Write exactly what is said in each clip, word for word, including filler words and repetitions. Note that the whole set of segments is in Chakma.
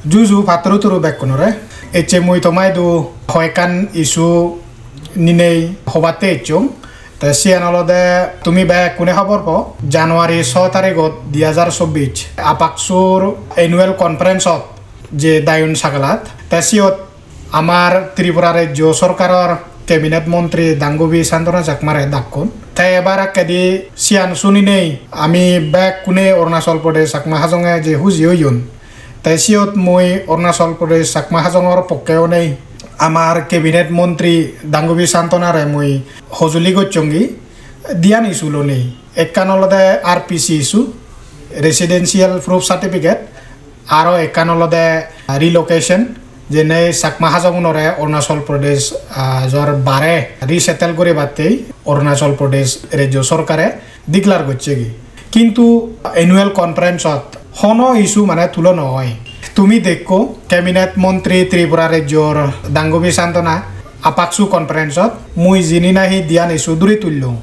Juju patturu turu bekkunore. Ecche mui toma idu hoyekkan issue ninei hobatte ecchong. Te siyan olode tumi bekkune hobor po, January so tarigot dui hajar chobbish APCSU-r annual conference-ot je Diyun Sagalat. Te siyot amar Tripura rajyo sorkaror cabinet montri Dangubi Santana Chakmare dakkon. Te ebar ekkedi siyan suninei ami bekkune Arunachal Pradesh Chakma Hajonge je huji oyon. Te siyot mui Arunachal Pradesh Chakma Hajongor pokke onei amar cabinet montri Dangubi Santanare mui hojoli gocchongi diyan issue lonei. Ekkan olode R P C issue, Residential Proof Certificate, aro ekkan olode relocation, jene Chakma Hajongunore Arunachal Pradesh, ah, jor bare resettle guribattei Arunachal Pradesh rajyo sorkare declare gocchegi. Kintu annual conference-ot hono issue mane tulo no oi. Tumi dekko, cabinet montri Tripura rajyor Dangubi Santana APCSU conference-ot mui jini nahi diyan issue duri tullung,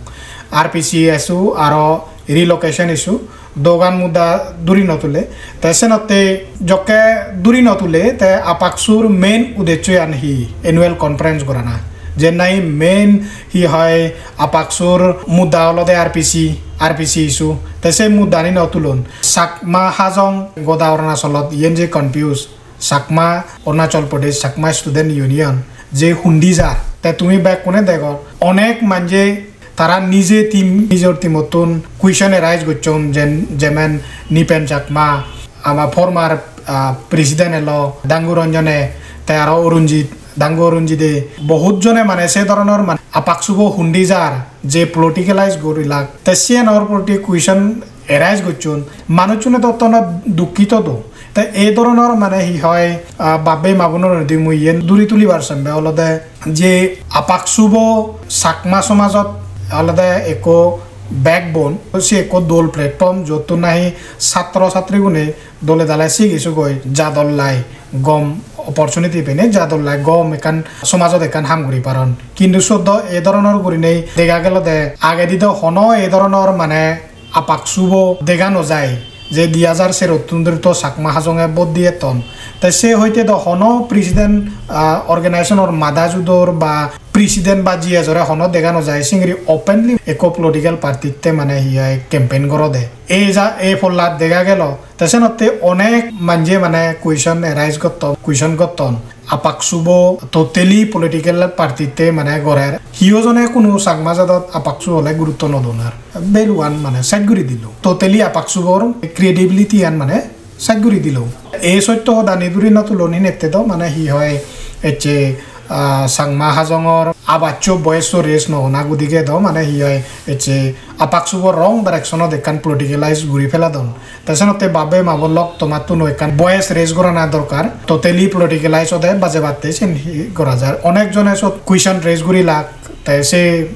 R P C issue aro relocation issue, dogan mudda duri no tule. Te senotte jokke duri no tule, te APCSU-r main udecchoyan hi? Annual conference gorana. Je nahi main hi hoi APCSU-r mudda olode R P C, R P C issue. Te se muddani no tulon. Chakma Hajong goda Arunachalot iyen je confuse. Chakma Arunachal Pradesh Chakma Student Union je hundi jar, te tumi bekkune degor, onek manje tara nije team, nijor teamottun question arise gocchon, jen-, jemen Nipen Chakma, ama former, ah, president elo, Dangu Ranjone, te aro Arunjit, Dangu Arunjite, bohut jone mane se dhoronor mane APCSU bo hundi jar, je politicalize gorilak, te siyanor proti question arise gocchon, manuchchune to ottono dukkito do. Te ei dhoronor mane hi hoi, ah, bab-bei ma-bonor di mui iyen duri tulibar sembe olode je APCSU bo Chakma somajot olode ekko backbone, se ekko dol platform, jottun nahi satro satrigune dole dale sigi sugoi jador lai gom opportunity pene jador lai gom ekkan somajot ekkan ham guri paron. Kintu sot do ei dhoronor gurinei dega gelode, agedi do hono ei dhoronor mane APCSU bo dega no jai je di hajar serottun dhuri to Chakma Hajonge vote diyetton. Te se hoite do hono president, ah, organization-or mada judor ba president ba G S ore hono dega no jai, singiri openly ekko political party-tte mane hi hoi campaign gorode. Ei ja, ei pollat dega gelo. Te senotte onek manje mane question arise gotton, question gotton. APCSU bo totally political party-tte mane gorer. Hiyo jone kuno Chakma jadot APCSU hole gurutto no don ar. Value-an mane side guri dilo. Totally APCSU bor credibility-an mane side guri dilo. Ei sotto hodani duri no tuloni nette do mane hi hoi ecche, ah, Chakma Hajongor abaccho boyesso raise no ona gudige do mane hi hoi ecche APCSU bo wrong direction-ot ekkan politicalize guri peladon. Te senotte bab-bei ma-bon lok, tomattuno ekkan voice raise gorana dorkar. Totally politicalize ode bajebatte sen hi gora jar. Onek jone sot question raise gurilak, te se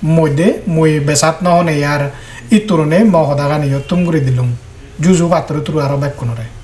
moddhe mui besat no honei ar itturune mo hodagani iyot thum guri dilung. Juju patturu turu aro bekkunore.